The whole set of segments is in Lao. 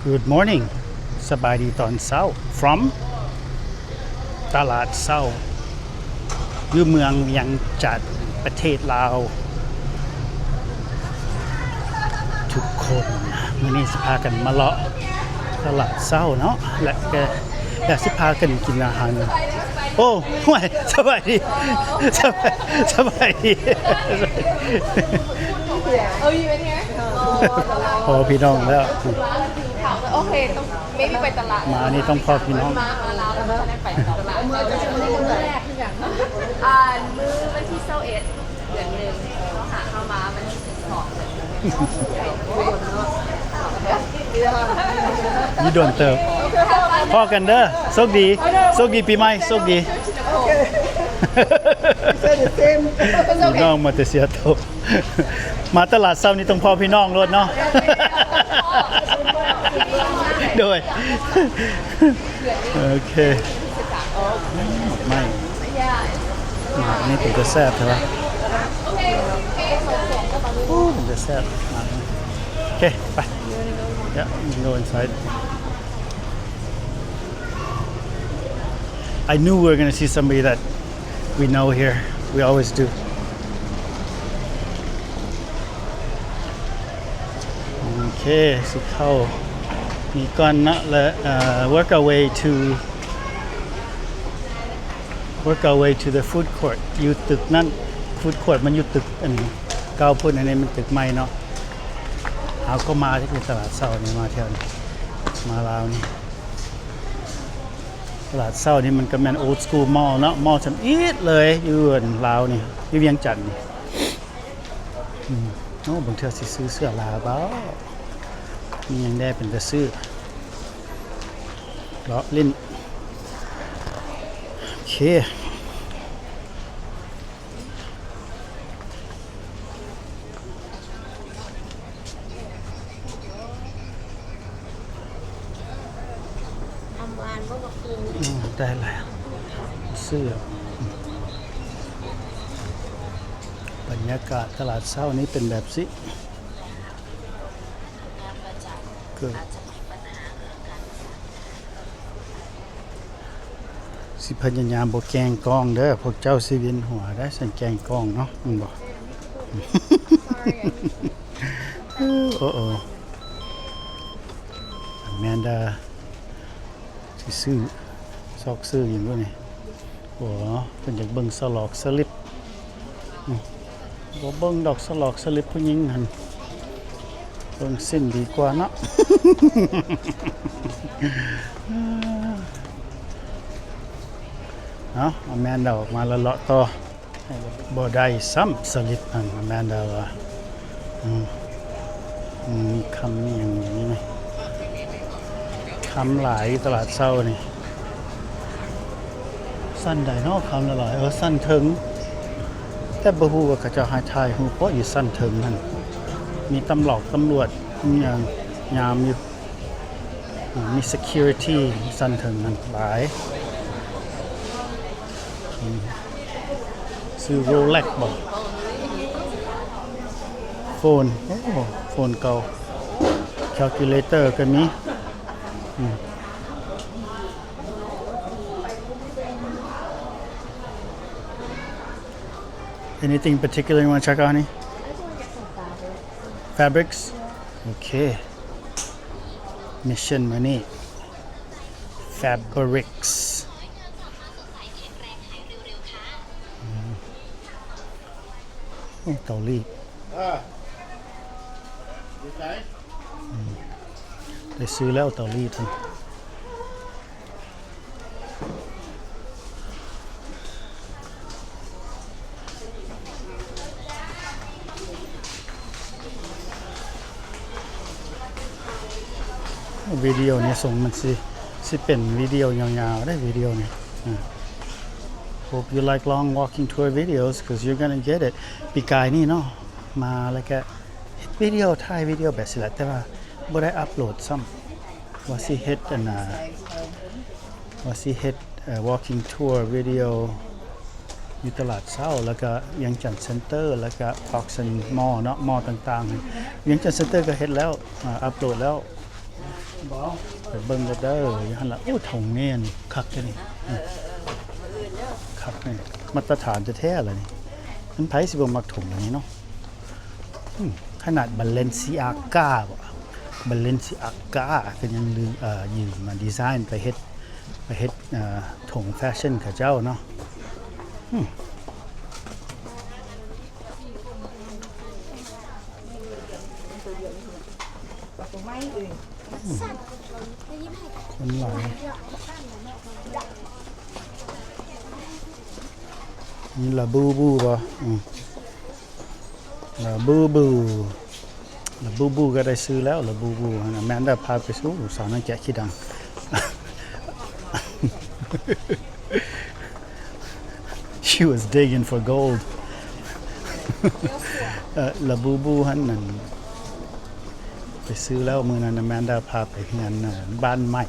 Good morning ສະບາຍດີຕອນເຊົ້າ from ຕະຫຼາດເຊົ້າ ຢູ່ເມືອງວຽງຈັນ ປະເທດລາວ ທຸກຄົນ. ມື້ນີ້ຊິພາກັນມາເລາະຕະຫຼາດເຊົ້າເນາະ ແລະ ກະ ແລະ ຊິພາກັນກິນອາຫານ. ໂອ້ ຫ້ວຍ ສະບາຍດີ ສະບາຍ ສະບາຍດີ. ພໍພີ່ນ້ອງແລ້ວ ໂອເຄ ຕ້ອງ maybe ໄປຕະຫຼາດ ມານີ້ຕ້ອງພໍພີ່ນ້ອງ ມາ ມາລາວແລ້ວບໍ່ໄດ້ໄປຕະຫຼາດ. ອ່າ ມື້ວັນທີຊາວເອັດ ເດືອນໜຶ່ງ ເຮົາຫາເຂົ້າມາວັນທີສິບສອງ ເດືອນໜຶ່ງ ຢູ່ດົນເຕີບ. ພໍ້ກັນເດີ ໂຊກດີ ໂຊກດີປີໃໝ່ ໂຊກດີ. ພີ່ນ້ອງມາແຕ່ເຊຍໂຕ ມາຕະຫຼາດເຊົ້ານີ້ຕ້ອງພໍພີ່ນ້ອງໂລດເນາະ. ໂດຍ ໂອເຄ ໝາກໄມ້ ໝາກນີ້ເປັນຕາແຊບແທ້ວະ. ໂອ້ ເປັນຕາແຊບໝາກນີ້. ໂອເຄ ໄປ Yeah, we can go inside. I knew we were gonna see somebody that we know here. We always do. ໂອເຄ ຊິເຂົ້ານີ້ກ່ອນເນາະ ແລະ ເອີ work our way to work our way to the food court ຢູ່ຕຶກນັ້ນ. Food court ມັນຢູ່ຕຶກອັນເກົ່າພຸ້ນ ອັນນີ້ມັນຕຶກໃໝ່ເນາະ. ເຮົາກໍມາທີ່ຕະຫຼາດເຊົ້ານີ້ ມາທ່ຽວນີ້ ມາລາວນີ້. ຕະຫຼາດເຊົ້ານີ້ມັນກໍແມ່ນ old school mall ເນາະ mall ຊຳອິດເລີຍ ຢູ່ອັນລາວນີ້ ຢູ່ວຽງຈັນນີ້. ອືມ ໂອ້ ບາງເທື່ອຊິຊື້ເສື້ອລາວບໍ່ ມີຫຍັງແດ່ເປັນຕາຊື້ ເລາະຫຼິ້ນ. ໂອເຄ ອືມ ໄດ້ແລ້ວ ຊື້. ບັນຍາກາດຕະຫຼາດເຊົ້ານີ້ເປັນແບບຊີ້ ເກີດ ຊິພະຍາຍາມບໍ່ແກ່ງກ້ອງເດີ ພວກເຈົ້າຊິວິນຫົວໄດ໋ ຊັ້ນແກ່ງກ້ອງເນາະ ແມ່ນບໍ່? ໂອ້ ໂອ້ ອາແມນດາ ຊິຊື້ ຊອກຊື້ຫຍັງບໍ່ນີ້? ໂອ້ ເພິ່ນຢາກເບິ່ງສະຫຼອກສະລິບ. ອືມ ບໍ່ເບິ່ງດອກສະຫຼອກສະລິບຜູ້ຍິງຫັ້ນ ເບິ່ງສິ້ນດີກວ່າເນາະ. ເອົາ ອາແມນດາອອກມາແລ້ວເລາະຕໍ່. ບໍ່ໄດ້ຊ້ຳສະລິບຫັ້ນ ອາແມນດາວ່າ. ອືມ ອືມ ມີຄຳມີຫຍັງຢູ່ນີ້ນະ ຄຳຫຼາຍຢູ່ຕະຫຼາດເຊົ້ານີ້. ຊັ້ນໃດເນາະ ຄຳຫຼາຍໆ? ເອີ ຊັ້ນເທິງ ແຕ່ບໍ່ຮູ້ວ່າເຂົາເຈົ້າໃຫ້ຖ່າຍຮູບເພາະຢູ່ຊັ້ນເທິງຫັ້ນ ມີຕຳຫຼອກຕຳຫຼວດ ມີຫຍັງຍາມຢູ່. ອືມ ມີ security ຊັ້ນເທິງຫັ້ນຫຼາຍ. ອືມ ຊື້ Rolex ບໍ່? ໂຟນ ໂອ້ ໂຟນເກົ່າ. Calculator ກໍມີ. ອືມ Anything particular you wanna check out, honey? Fabrics? Okay. Mission ມື້ນີ້ Fabrics. ອືມ ໂອ້ ເກົາຫຼີ ເອີ ຢູ່ໃສ? ອືມ ໄດ້ຊື້ແລ້ວເກົາຫຼີ. ວິດີໂອນີ້ ສົງມັນຊິ ຊິເປັນວິດີໂອຍາວໆເດ້ ວິດີໂອນີ້. ອາ Hope you like long walking tour videos 'cause you're gonna get it. ປີກາຍນີ້ເນາະ ມາແລ້ວກະເຮັດວິດີໂອ ຖ່າຍວິດີໂອແບບຊີ້ແຫຼະ ແຕ່ວ່າບໍ່ໄດ້ອັບໂຫຼດຊ້ຳ. ວ່າຊິເຮັດອັນນ່າ ວ່າຊິເຮັດ ເອີ walking tour video ຢູ່ຕະຫຼາດເຊົ້າ ແລ້ວກະວຽງຈັນເຊັນເຕີ ແລ້ວກະ Parks and Mall ເນາະ mall ຕ່າງໆ. ວຽງຈັນເຊັນເຕີກໍເຮັດແລ້ວ ອາ ອັບໂຫຼດແລ້ວ. ໄປເບິ່ງກັນເດີ ຢູ່ຫັ້ນລະ. ໂອ້ ຖົງນີ້ຄັກເດນີ້ ຄັກນີ້ ມາດຕະຖານແທ້ໆລະນີ້. ມັນໃຜຊິບໍ່ມັກຖົງອັນນີ້ເນາະ. ອືມ ຂະໜາດ Balenciaga ບໍ Balenciaga ກໍຍັງ ເອີ ຢືມມາດີໄຊນໄປເຮັດ ໄປເຮັດ ເອີ ຖົງແຟຊັ່ນເຂົາເຈົ້າເນາະ. ອືມ ຄົນຫຼາຍ. ມີລາບູບູບໍ່? ອືມ ລາບູບູ ລາບູບູກໍໄດ້ຊື້ແລ້ວ ລາບູບູຫັ້ນນະ. ແມນດາພາໄປຊື້ ສາວນາງແກະຂີ້ດັງ. She was digging for gold. ເອີ ລາບູບູຫັ້ນນັ້ນ ໄປຊື້ແລ້ວ. ມື້ນັ້ນນະ ແມນດາພາໄປເຮືອນ ເອີ ບ້ານໃໝ່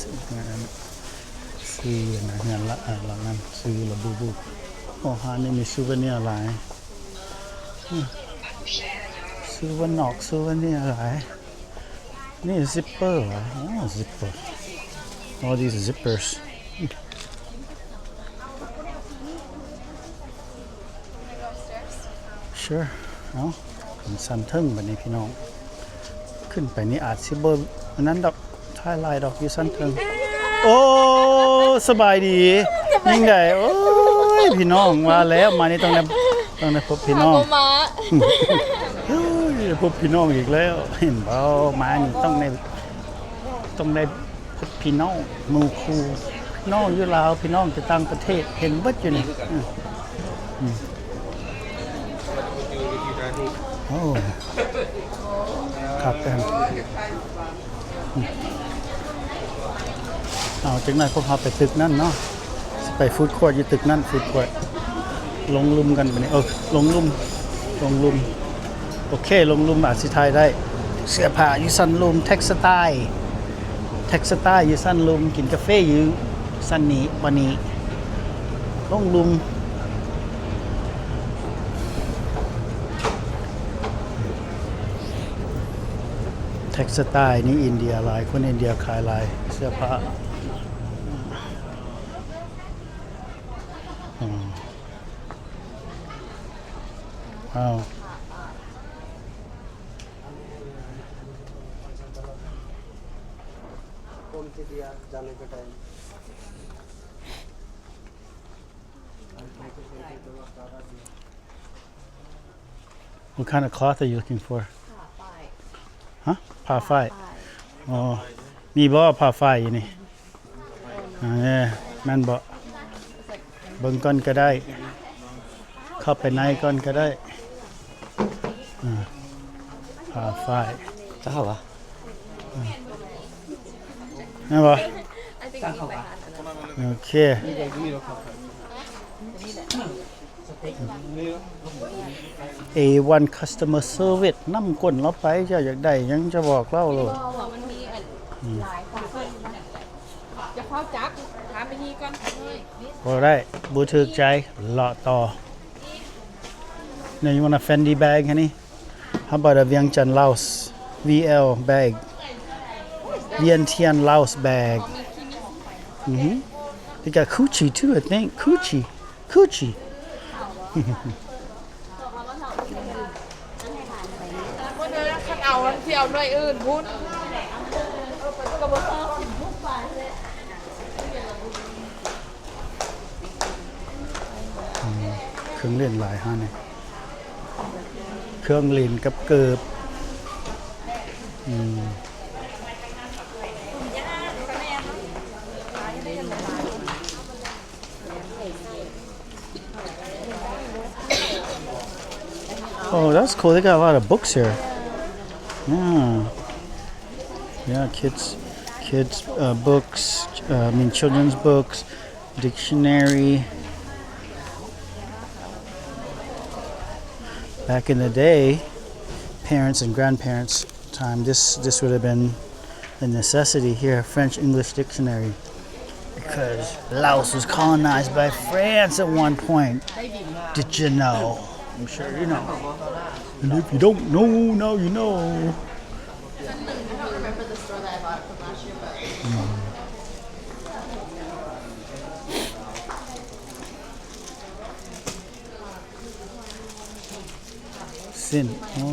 ຊື້ເຮືອນ ຊື້ນະ ເຮືອນລະ ເອີ ຫຼັງນັ້ນ ຊື້ລາບູບູ. ໂອ້ ຮ້ານນີ້ມີຊູເວເນຍຫຼາຍ ອືມ ຊື້ບ້ານນອກ ຊູເວເນຍຫຼາຍ. ນີ້ zipper ຫວາ? ອໍ zipper. All these zippers. Sure. ເອົ້າ ຂຶ້ນຊັ້ນເທິງບັດນີ້ພີ່ນ້ອງ. ຂຶ້ນໄປນີ້ອາດຊິບໍ່ອັນນັ້ນດອກ ຖ່າຍຫຼາຍດອກ ຢູ່ຊັ້ນເທິງ. ໂອ້ ສະບາຍດີ. ຍັງໃດ? ໂອ້ຍ ພີ່ນ້ອງ ວ່າແລ້ວ ມານີ້ຕ້ອງໄດ້ ຕ້ອງໄດ້ພົບພີ່ນ້ອງ. ໂອ້ຍ ພົບພີ່ນ້ອງອີກແລ້ວ. ເຫັນບໍ່? ມານີ້ຕ້ອງໄດ້ ຕ້ອງໄດ້ພົບພີ່ນ້ອງ ໝູ່ຄູ່ ພີ່ນ້ອງຢູ່ລາວ ພີ່ນ້ອງຢູ່ຕ່າງປະເທດ ເຫັນເບິດຢູ່ນີ້. ອືມ ອືມ ໂອ້ ຄັກແທ້. ເອົາ ຈັກໜ່ອຍພວກເຮົາໄປຕຶກນັ້ນເນາະ ຊິໄປ food court ຢູ່ຕຶກນັ້ນ food court. ລົງລຸ່ມກັນບັດນີ້ ເອີ ລົງລຸ່ມ ລົງລຸ່ມ. ໂອເຄ ລົງລຸ່ມອາດຊິຖ່າຍໄດ້. ເສື້ອຜ້າຢູ່ຊັ້ນລຸ່ມ Textile Textile ຢູ່ຊັ້ນລຸ່ມ ກິນກາເຟຢູ່ຊັ້ນນີ້ ບັດນີ້ລົງລຸ່ມ. Textile ນີ້ອິນເດຍຫຼາຍ ຄົນອິນເດຍຂາຍຫຼາຍ ເສື້ອຜ້າ. ອືມ ອ້າວ What kind of cloth are you looking for? ຮະ? ຜ້າຝ້າຍ. ອໍ ມີບໍ່ຜ້າຝ້າຍຢູ່ນີ້? ອ່າ ແມ່ນບໍ່? ເບິ່ງກ່ອນກໍໄດ້ ເຂົ້າໄປໃນກ່ອນກໍໄດ້. ອ່າ ຜ້າຝ້າຍ ເຈົ້າຫວາ? ອ່າ ແມ່ນບໍ່? ໂອເຄ ເອວັນ Customer Service ນຳກົ້ນລາວໄປ ເຈົ້າຢາກໄດ້ຫຍັງ ເຈົ້າບອກລາວໂລດ. ມັນມີອັນ ອືມ ຫຼາຍກວ່າ ຢ່າຟ້າວຈັບ ຖາມໄປນີ້ກ່ອນ. ບໍ່ໄດ້ ບໍ່ຖືກໃຈ ເລາະຕໍ່. Now you want a Fendi bag, honey? How about a Vientiane Laos V L bag? Vientiane Laos bag. Mm-hmm. They got Gucci too, I think. Gucci. Gucci. ຄັນເອົາ ຊິເອົາໜ່ວຍອື່ນພຸ້ນ. ເຄື່ອງຫຼິ້ນຫຼາຍຮ້ານນີ້ ເຄື່ອງຫຼິ້ນກັບເກີບ. ອືມ. Oh, that's cool. They got a lot of books here. Yeah. Yeah, kids, kids, uh, books, uh, I mean, children's books, dictionary. Back in the day, parents and grandparents' time, this, this would have been a necessity here, French English dictionary, because Laos was colonized by France at one point. Did you know? I'm sure you know. And if you don't know, now you know. I don't remember the store that I bought it from last year, but ເສັ້ນ ອໍ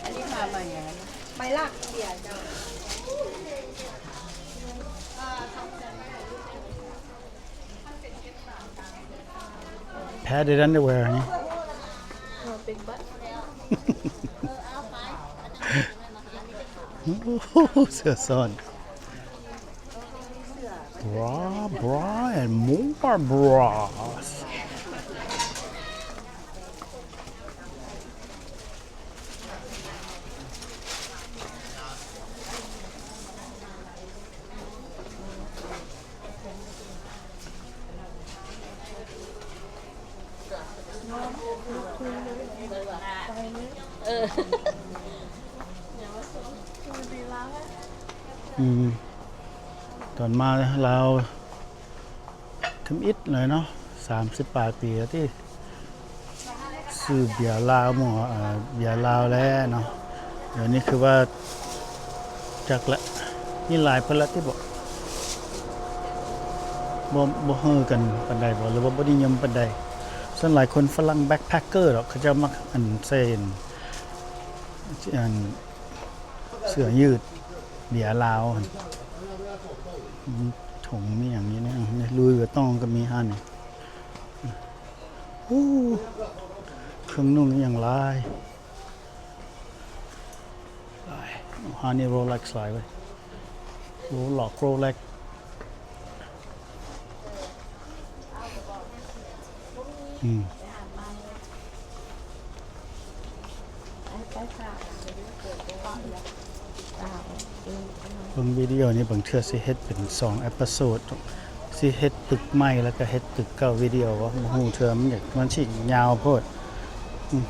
ອັນນີ້ພາມາຫຍັງ? ໄມ້ລາກເບຍເຈົ້າ. Padded underwear ນີ້ ເປັນບັດ ໂອ້ ເສື້ອຊ້ອນ. Bra, bra and more bras. ເອີ ອືມ ຕອນມາລາວ ທຳອິດເລີຍເນາະ ສາມສິບປາຍປີແລ້ວຕິ ຊື້ເບຍລາວໝໍ ເອີ ເບຍລາວແລ້ວເນາະ. ດຽວນີ້ຄືວ່າ ຈັກລະ ມີຫຼາຍເພິ່ນລະຕິບໍ ບໍ່ ບໍ່ຮືກັນປານໃດບໍ ຫຼືວ່າບໍ່ນິຍົມປານໃດ. ສ່ວນຫຼາຍຄົນຝຣັ່ງ backpacker ດອກ ເຂົາເຈົ້າມັກ ອັນ ໃສ່ ອັນ ເສື້ອຍືດ ເບຍລາວຫັ້ນ ຖົງມີຫຍັງຢູ່ນີ້ Louis Vuitton ກໍມີຫັ້ນ. ໂອ້ ເຄື່ອງນຸ່ງອີ່ຫຍັງຫຼາຍ ຫຼາຍ. ໂອ້ ຮ້ານນີ້ Rolex ຫຼາຍເວີຍ ໂອ້ ຫຼອກ Rolex. ອືມ ເບິ່ງວິດີໂອນີ້ ບາງເທື່ອຊິເຮັດເປັນສອງເອພິໂຊດ ຊິເຮັດຕຶກໃໝ່ ແລ້ວກໍເຮັດຕຶກເກົ່າ ວິດີໂອ ບໍ່ຮູ້ເທື່ອ ມັນຢາກ ມັນຊິຍາວໂພດ. ອືມ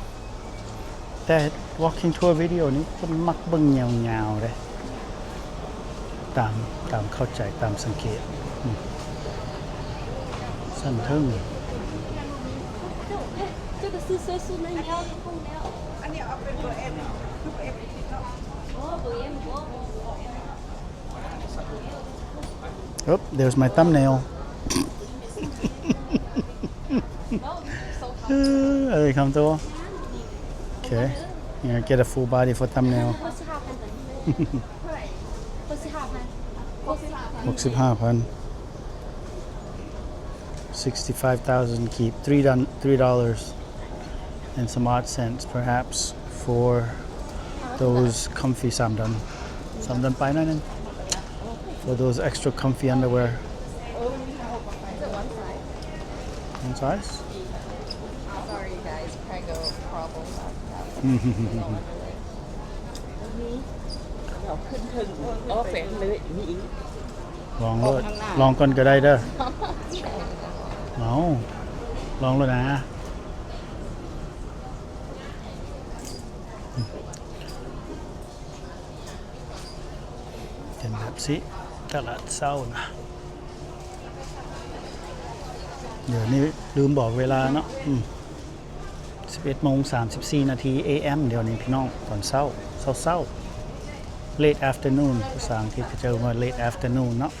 ແຕ່ walking tour ວິດີໂອນີ້ ຄົນມັກເບິ່ງຍາວໆເດ້ ຕາມ ຕາມເຂົ້າໃຈ ຕາມສັງເກດ. ອືມ ຊັ້ນເທິງ Oop, there's my thumbnail. Are they comfortable? Okay. Yeah, get a full body for thumbnail. ຫົກສິບຫ້າພັນ sixty-five thousand ກີບ three dol- three dollars and some odd cents perhaps for those comfy ສາມດອນ ສາມດອນປາຍໜ້ອຍໜຶ່ງ for those extra comfy underwear. Is it one size? One size? Sorry, you guys. Prego problem. ເຮົາຂຶ້ນເທິງ ອໍ ແຟນເລີຍ ມີອີກ ລອງໂລດ ອອກທາງໜ້າ ລອງກ່ອນກໍໄດ້ເດີ. ເອົາ ລອງໂລດນະ. ເປັນແບບຊີ້ ຕະຫຼາດເຊົ້ານະ. ດຽວນີ້ລືມບອກເວລາເນາະ ອືມ ສິບເອັດໂມງສາມສິບສີ່ນາທີ ເອ ເອັມ ດຽວນີ້ພີ່ນ້ອງ ຕອນເຊົ້າ ເຊົ້າໆ late afternoon ພາສາອັງກິດເຂົາເຈົ້າວ່າ late afternoon ເນາະ.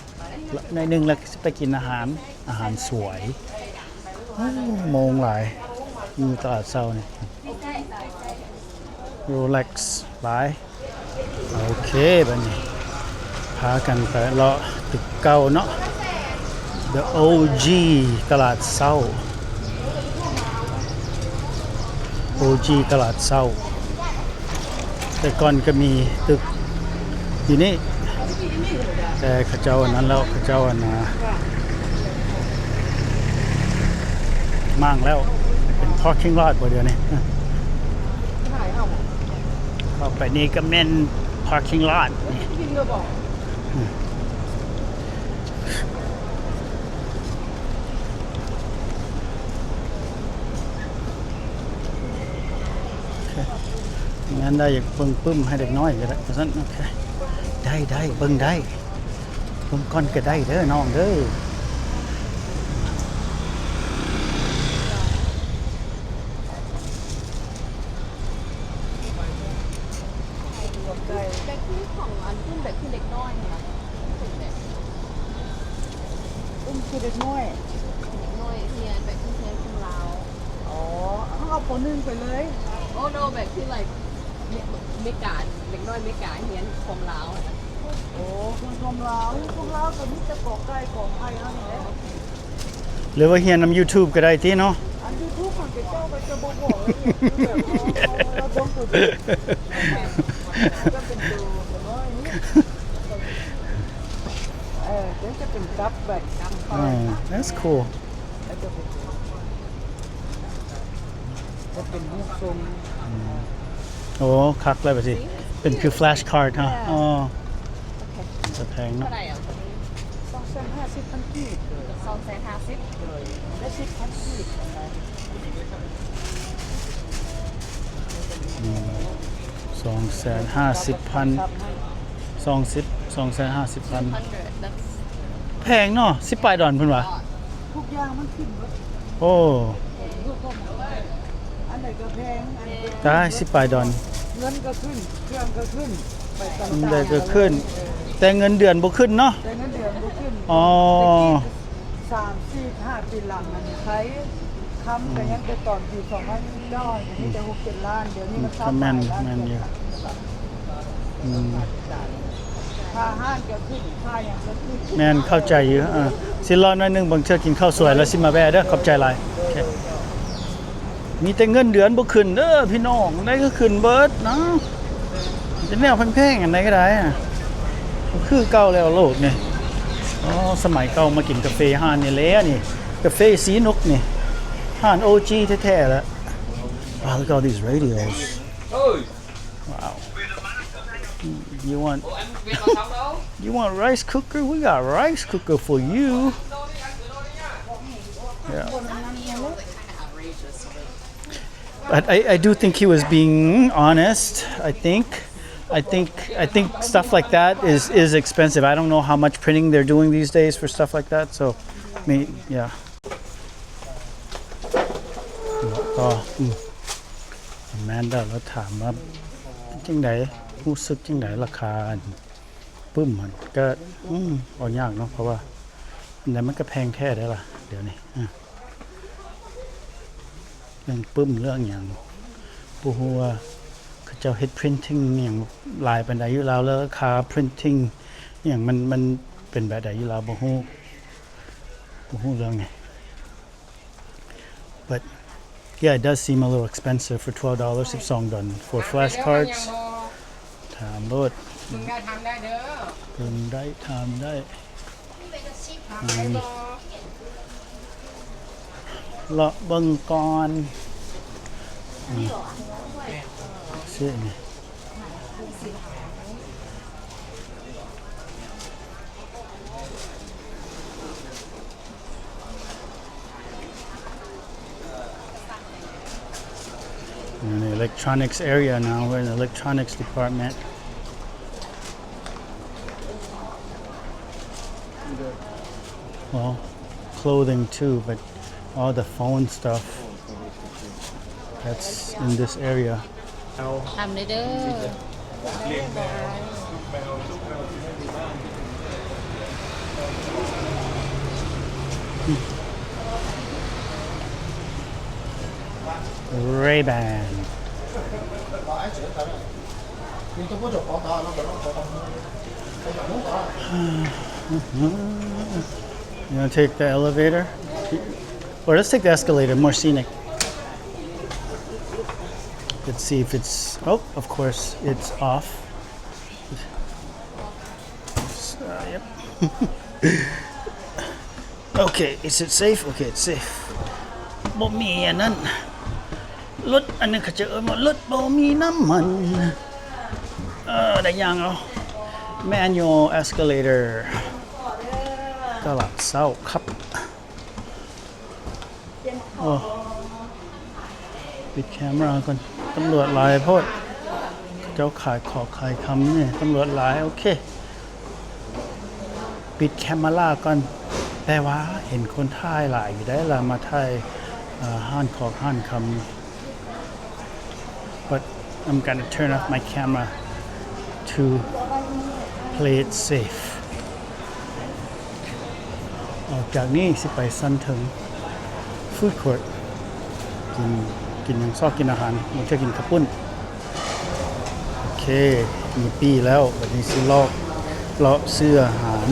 ໜ້ອຍໜຶ່ງແລ້ວຊິໄປກິນອາຫານ ອາຫານສວຍ. ໂອ້ ໂມງຫຼາຍ ຢູ່ຕະຫຼາດເຊົ້ານີ້ relax ຫຼາຍ. ໂອເຄ ບັດນີ້ພາກັນໄປເລາະຕຶກເກົ່າເນາະ The ໂອ ຈີ ຕະຫຼາດເຊົ້າ ໂອ ຈີ ຕະຫຼາດເຊົ້າ. ແຕ່ກ່ອນກໍມີຕຶກຢູ່ນີ້ ແຕ່ເຂົາເຈົ້າອັນນັ້ນແລ້ວ ເຂົາເຈົ້າອັນນ່າ ມ້າງແລ້ວ ເປັນ parking lot ບໍ່ດຽວນີ້. ເຂົ້າໄປນີ້ກໍແມ່ນ parking lot ນີ້. ໂອເຄ ງານໄດ້ ຢາກເບິ່ງປຶ້ມໃຫ້ເດັກນ້ອຍກໍໄດ້ ວ່າຊັ້ນ. ໂອເຄ ໄດ້ ໄດ້ ເບິ່ງໄດ້ ເບິ່ງກ່ອນກໍໄດ້ເດີນ້ອງເດີ. ໂ ຄືເດັກນ້ອຍ ເດັກນ້ອຍຮຽນແບບທີ່ຮຽນຄົນລາວ. ອໍ ເຮົາເອົາ ປ.ໜຶ່ງ ໄປເລີຍ. Oh no, ແບບທີ່ like ເມກາ ເດັກນ້ອຍເມກາຮຽນຄວາມລາວຫັ້ນນະ. ໂອ້ ຄົນຄວາມລາວ ຄົນລາວກໍມີແຕ່ກອໄກ່ ກອໄຜ່ເຮົານີ້ແຫຼະ. ຫຼືວ່າຮຽນນຳ YouTube ກໍໄດ້ຕິເນາະ. ອັນ YouTube ຫັ້ນເຂົາເຈົ້າກໍຈະບໍ່ບອກລະອຽດ ຄືແບບເຮົາ ເຮົາ ເຮົາເບິ່ງຕົວເດີ ຈະເປັນໂຕນ້ອຍນີ້ ເອີ ເປັນ ຈະເປັນກັບແບບ Oh, that's cool. ຈະເປັນຮູບຊົງ. ອືມ ໂອ້ ຄັກເລີຍ ແບບນີ້ເປັນຄື flash card ເນາະ. ອໍ ຈະແພງເນາະ. ສອງແສນຫ້າສິບພັນກີບ. ສອງແສນຫ້າສິບ ໂດຍ ໄດ້ສິບພັນກີບ. ອືມ ສອງແສນຫ້າສິບພັນ ສອງສິບ ສອງແສນຫ້າສິບພັນ. ແພງເນາະ ສິບປາຍດອນເພິ່ນວ່າ. ທຸກຢ່າງມັນຂຶ້ນເບິດ. ໂອ້ ອັນໃດກໍແພງ ອັນໃດກໍຂຶ້ນເບິດ. ຕາຍ ສິບປາຍດອນ. ເງິນກໍຂຶ້ນ ເຄື່ອງກໍຂຶ້ນ ໄປຕ່າງໆ ອັນໃດກໍຂຶ້ນ ເອີ ແຕ່ເງິນເດືອນບໍ່ຂຶ້ນເນາະ. ແຕ່ເງິນເດືອນບໍ່ຂຶ້ນ. ອໍ ແຕ່ກີ້ ສາມ ສີ່ ຫ້າປີຫຼັງນັ້ນ ໄທຄຳກໍຍັງແຕ່ຕອນປີສອງພັນສິບເກົ້າ ມີແຕ່ຫົກເຈັດລ້ານ ດຽວນີ້ມັນຊາວປາຍລ້ານ. ແມ່ນຢູ່. ອືມ ຄ່າຮ້ານກໍຂຶ້ນ ຄ່າຫຍັງກໍຂຶ້ນ. ແມ່ນ ເຂົ້າໃຈຢູ່. ເອີ ຊິລໍໜ້ອຍໜຶ່ງ ບາງເທື່ອກິນເຂົ້າສວຍແລ້ວຊິມາແວ່ເດີ. ຂອບໃຈຫຼາຍ. ໂອເຄ ມີແຕ່ເງິນເດືອນບໍ່ຂຶ້ນເດີພີ່ນ້ອງ ໃດກໍຂຶ້ນເບິດນະ. ເປັນແນວແພງໆ ອັນໃດກໍໄດ້ ຄືເກົ່າແລ້ວໂລກນີ້. ອໍ ສະໄໝເກົ່າມາກິນກາເຟຮ້ານນີ້ແຫຼະນີ້ ກາເຟສີນົກນີ້ ຮ້ານໂອຈີແທ້ໆລະ. Wow, look at all these radios. Wow. You want, you want rice cooker? We got rice cooker for you. Yeah. But I, I do think he was being honest. I think, I think, I think stuff like that is, is expensive. I don't know how much printing they're doing these days for stuff like that. So, I mean, yeah. ຕໍ່ ອືມ ແມນດາລາວຖາມວ່າ ເປັນຈັ່ງໃດ ຮູ້ສຶກຈັ່ງໃດ ລາຄາ ອັນ ປຶ້ມຫັ້ນ ກໍ ອືມ ເວົ້າຍາກເນາະ ເພາະວ່າ ອັນໃດມັນກໍແພງແທ້ເດ້ລະ ດຽວນີ້ ອາ ເລື່ອງປຶ້ມ ເລື່ອງຫຍັງ ບໍ່ຮູ້ວ່າເຂົາເຈົ້າເຮັດ printing ຫຍັງຫຼາຍປານໃດຢູ່ລາວ ແລ້ວລາຄາ printing ຫຍັງ ມັນ ມັນເປັນແບບໃດຢູ່ລາວ ບໍ່ຮູ້ ບໍ່ຮູ້ເລື່ອງນີ້. But yeah, it does seem a little expensive for twelve dollars, ສິບສອງດອນ for flashcards. ຖາມໂລດ ປຶ້ມໄດ້ຖາມໄດ້ເດີ ປຶ້ມໄດ້ຖາມໄດ້. ອືມ ເລາະເບິ່ງກ່ອນ ອືມ ຊື້ນີ້. In the electronics area now, we're in the electronics department. Well, clothing too, but all the phone stuff that's in this area. ທຳໄດ້ເດີ. Ray-Ban. You wanna take the elevator? Or let's take the escalator, more scenic. Let's see if it's, oh, of course, it's off. Uh, yep. Okay, is it safe? Okay, it's safe. ບໍ່ມີອັນນັ້ນ ລົດ ອັນນັ້ນເຂົາເຈົ້າເອີ້ນວ່າລົດບໍ່ມີນ້ຳມັນ. ເອີ ໄດ້ຍ່າງເອົາ manual escalator ຕະຫຼາດເຊົ້າຄັບ. ໂອ້ ປິດແຄມຣາກ່ອນ ຕຳຫຼວດຫຼາຍໂພດ ເຂົາເຈົ້າຂາຍຂອງຂາຍຄຳນີ້ ຕຳຫຼວດຫຼາຍ. ໂອເຄ ປິດແຄມຣາກ່ອນ ແຕ່ວ່າເຫັນຄົນຖ່າຍຫຼາຍຢູ່ໄດ໋ ລະມາຖ່າຍ ເອີ ຮ້ານຂອງຮ້ານຄຳ. But I'm gonna turn off my camera to play it safe. ອອກຈາກນີ້ຊິໄປຊັ້ນເທິງ Food Court ກິນ ກິນຫຍັງ ຊອກກິນອາຫານ ບາງເທື່ອກິນເຂົ້າປຸ້ນ. ໂອເຄ ມີປີ້ແລ້ວ ບັດນີ້ຊິລອກເລາະຊື້ອາຫານ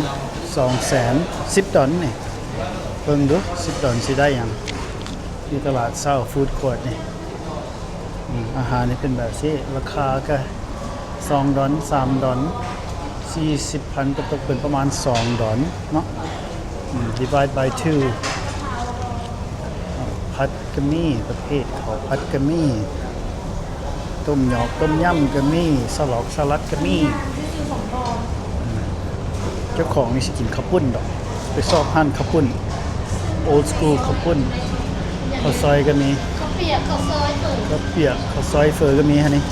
ສອງແສນ ສິບດອນນີ້ ເບິ່ງດູ ສິບດອນຊິໄດ້ຫຍັງ ຢູ່ຕະຫຼາດເຊົ້າ Food Court ນີ້. ອາຫານນີ້ເປັນແບບຊີ້ ລາຄາກະສອງດອນ ສາມດອນ ສີ່ສິບພັນ ກະຕົກເປັນປະມານສອງດອນເນາະ. ອືມ divide by two ຜັດກະມີ ປະເພດເຂົ້າຜັດກະມີ ຕົ້ມຫຍອກຕົ້ມຍຳກະມີ ສະຫຼອກສະຫຼັດກະມີ. ເຈົ້າຂອງນີ້ຊິກິນເຂົ້າປຸ້ນດອກ ໄປຊອກຮ້ານເຂົ້າປຸ້ນ old school ເຂົ້າປຸ້ນ ເຂົ້າຊອຍກະມີ ເຂົ້າປຽກ ເຂົ້າຊອຍ ເຝີ ເຂົ້າປຽກ ເຂົ້າຊອຍ ເຝີກະມີຫັ້ນນີ້.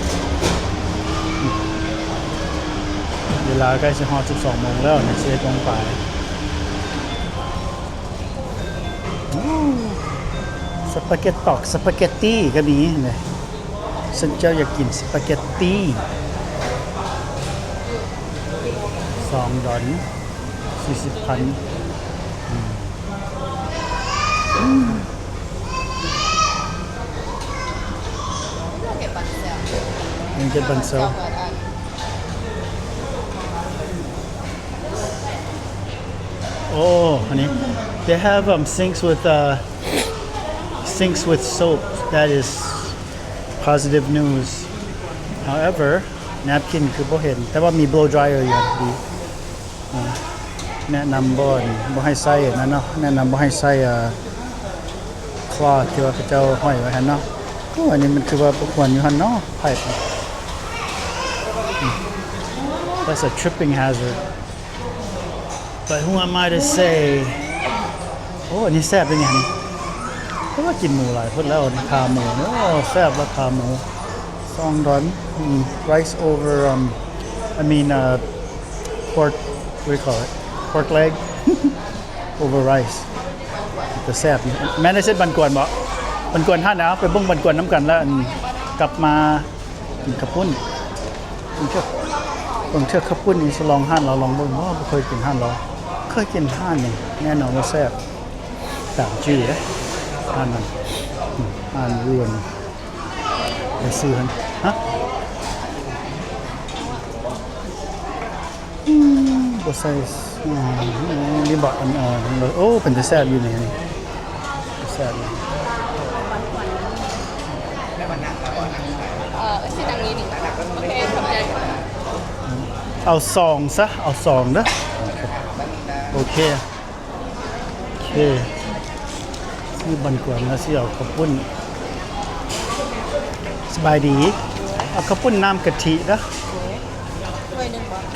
ເວລາໃກ້ຊິຮອດສິບສອງໂມງແລ້ວ ສິບເອັດໂມງປາຍ. ສະປາເກັດຕອກ ສະປາເກັດຕີກະມີເດ້. ຊັ້ນເຈົ້າຢາກກິນສະປາເກັດຕີ ສອງດອນ ສີ່ສິບພັນ. ອືມ ເກັບບັນແຊວ ເກັບບັນແຊວ. ໂອ້ ອັນນີ້ they have, um, sinks with, uh, sinks with soap. That is positive news. However, napkin ຄືບໍ່ເຫັນ ແຕ່ວ່າມີ blow dryer ຢູ່ ດີ. ອາ ແນະນຳບໍ່ ບໍ່ໃຫ້ໃຊ້ອັນນັ້ນເນາະ ແນະນຳບໍ່ໃຫ້ໃຊ້ ອາ cloth ທີ່ວ່າເຂົາເຈົ້າຫ້ອຍໄວ້ຫັ້ນເນາະ. ໂອ້ ອັນນີ້ມັນຄືວ່າບໍ່ຄວນຢູ່ຫັ້ນເນາະ ໄພ. That's a tripping hazard. But who am I to say? ໂອ້ ອັນນີ້ແຊບເດ້ນີ້ ແຕ່ວ່າກິນໝູຫຼາຍໂພດແລ້ວ. ຂາໝູ ໂອ້ ແຊບລະຂາໝູ ສອງດອນ. ອືມ rice over, um, I mean, uh, pork, what do you call it? Pork leg over rice. ແຕ່ແຊບຢູ່. ແມ່ນໄດ້ເຊັດບັນກວນບໍ່? ບັນກວນຫັ້ນນະ ໄປເບິ່ງບັນກວນນຳກັນ ລະ ອັນ ກັບມາ ກິນເຂົ້າປຸ້ນ. ບາງເທື່ອ ບາງເທື່ອເຂົ້າປຸ້ນນີ້ຊິລອງຮ້ານລາວລອງເບິ່ງ. ບໍ່ ບໍ່ເຄີຍກິນຮ້ານລາວ ເຄີຍກິນຮ້ານນີ້ ແນ່ນອນວ່າແຊບ ຕາມຈື່ເດ້ ຮ້ານນັ້ນ ອືມ ຮ້ານຢູ່ ໄປຊື້ຫັ້ນ ຮະ ອືມ ບໍ່ໃສ່ ອືມ ນີ້ບໍ່ ອັນ ເອີ ໂອ້ ເປັນຕາແຊບຢູ່ນີ້ ແຊບຢູ່. ເອີ ຊິນັ່ງນີ້ນີ້ ໂອເຄ ຂອບໃຈ. ເອົາສອງຊະ ເອົາສອງເດີ. ໂອເຄ ໂອເຄ ຊື້ບັນກວນແລ້ວຊິເອົາເຂົ້າປຸ້ນ. ສະບາຍດີ ເອົາເຂົ້າປຸ້ນນ້ຳກະທິເດີ.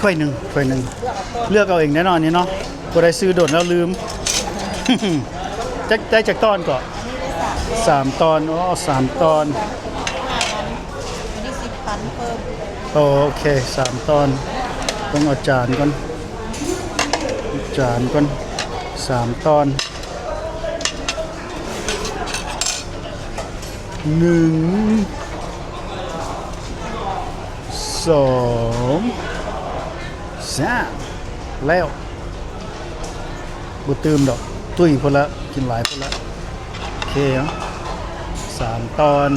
ຖ້ວຍໜຶ່ງ ຖ້ວຍໜຶ່ງ ເລືອກເອົາເອງແນ່ນອນນີ້ເນາະ. ບໍ່ໄດ້ຊື້ດົນແລ້ວລືມ. ຈັກ ໄດ້ຈັກຕອນເກາະ? ສາມຕອນ. ໂອ້ ສາມຕອນ ຫ້າອັນ ອັນນີ້ສິບພັນເພີ່ມ. ໂອເຄ ສາມຕອນ. ຕ້ອງເອົາຈານກ່ອນ ຈານກ່ອນ. ສາມຕອນ ໜຶ່ງ ສອງ ສາມ ແລ້ວ ບໍ່ຕື່ມດອກ ຕຸ້ຍພຸ້ນລະ ກິນຫຼາຍພຸ້ນລະ. ໂອເຄ ເອົາ ສາມຕອນ.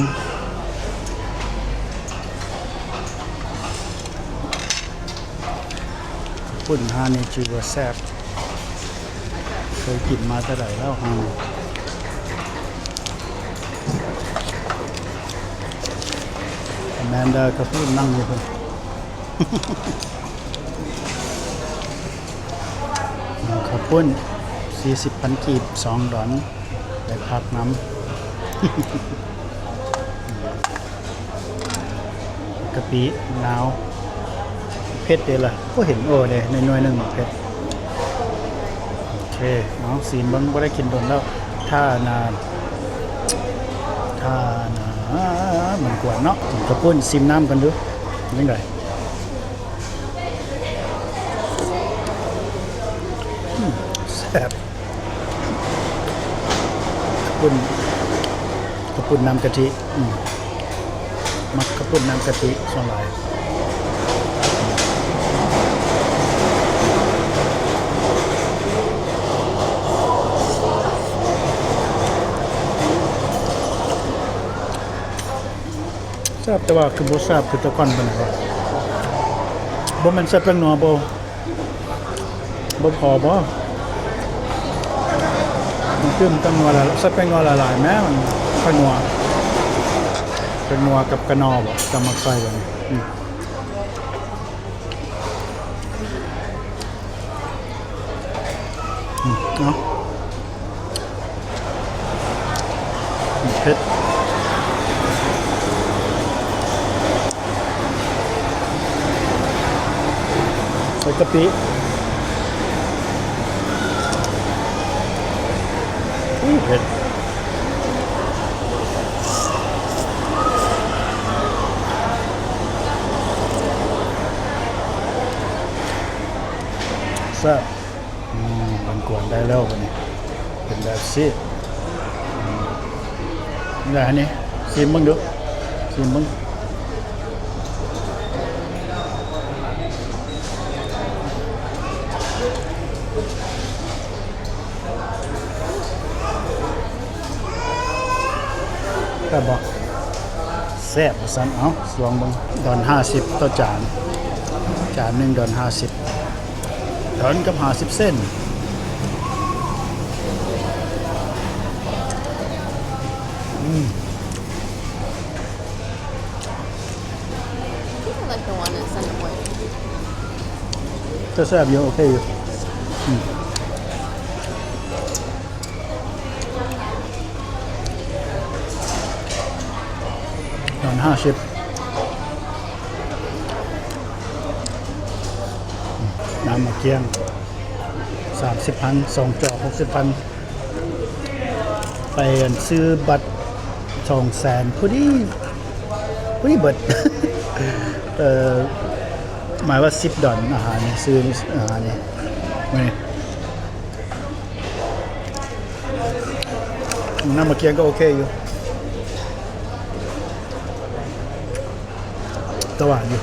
ປຸ້ນຮ້ານນີ້ຈື່ວ່າແຊບ ເຄີຍກິນມາແຕ່ໃດແລ້ວ. ອາ Amanda ເຂົາປຸ້ນນັ່ງຢູ່ພຸ້ນ. ເຂົ້າປຸ້ນ ສີ່ສິບພັນກີບ ສອງດອນ ໄດ້ຜັກນຳ ກະປິ ມະນາວ ເຜັດເດ້ລະ ບໍ່ເຫັນ ໂອ້ເດ້ ໜ່ວຍໜຶ່ງເຜັດ. ໂອເຄ ເອົາ ຊີມເບິ່ງ ບໍ່ໄດ້ກິນດົນແລ້ວ. ຖ້ານາ ຖ້ານາ ມັນກວນເນາະ ກິນເຂົ້າປຸ້ນ ຊີມນ້ຳກ່ອນດູ ເປັນຈັ່ງໃດ? ອືມ ແຊບ ເຂົ້າປຸ້ນ ເຂົ້າປຸ້ນນ້ຳກະທິ ອືມ ມັກເຂົ້າປຸ້ນນ້ຳກະທິສ່ວນຫຼາຍ. ແຊບ ແຕ່ວ່າຄືບໍ່ແຊບຄືແຕ່ກ່ອນປານໃດວະ. ບໍ່ແມ່ນໃສ່ແປ້ງນົວບໍ່? ບໍ່ພໍບໍ່? ມັນຄືແປ້ງນົວຫຼາຍ ໃສ່ແປ້ງນົວຫຼາຍໆ ແມ້ ມັນຄ່ອຍນົວ. ແປ້ງນົວກັບກະໜໍ່ບໍ່? ຈະມັກໃສ່ແບບນີ້. ອືມ. ອືມ ເອົາ ເຜັດ ໃສ່ກະປິ ອຸ້ຍ ເຜັດ. ແຊບ ອືມ ມັນກວນໄດ້ແລ້ວບັດນີ້ ເປັນແບບຊີ້ ອືມ ນີ້ແຫຼະ ອັນນີ້ ຊີມເບິ່ງດູ ຊີມເບິ່ງ. ແຊບບໍ່? ແຊບວ່າຊັ້ນ. ເອົ້າ ລອງເບິ່ງ ດອນຫ້າສິບຕໍ່ຈານ ຈານໜຶ່ງດອນຫ້າສິບ ດອນກັບຫ້າສິບເຊັນ. ອືມ. I like the one that's in the oil. ແຊບຢູ່ ໂອເຄຢູ່ ອືມ ດອນຫ້າສິບ ອືມ ນ້ຳໝາກກ້ຽງ ສາມສິບພັນ ສອງຈອກ ຫົກສິບພັນ. ໄປອັນຊື້ບັດສອງແສນພໍດີ ພໍດີເບິດ ເອີ ໝາຍວ່າສິບດອນ ອາຫານນີ້ ຊື້ອາຫານນີ້ ມື້ນີ້ ນ້ຳໝາກກ້ຽງກໍໂອເຄຢູ່ ແຕ່ຫວານຢູ່.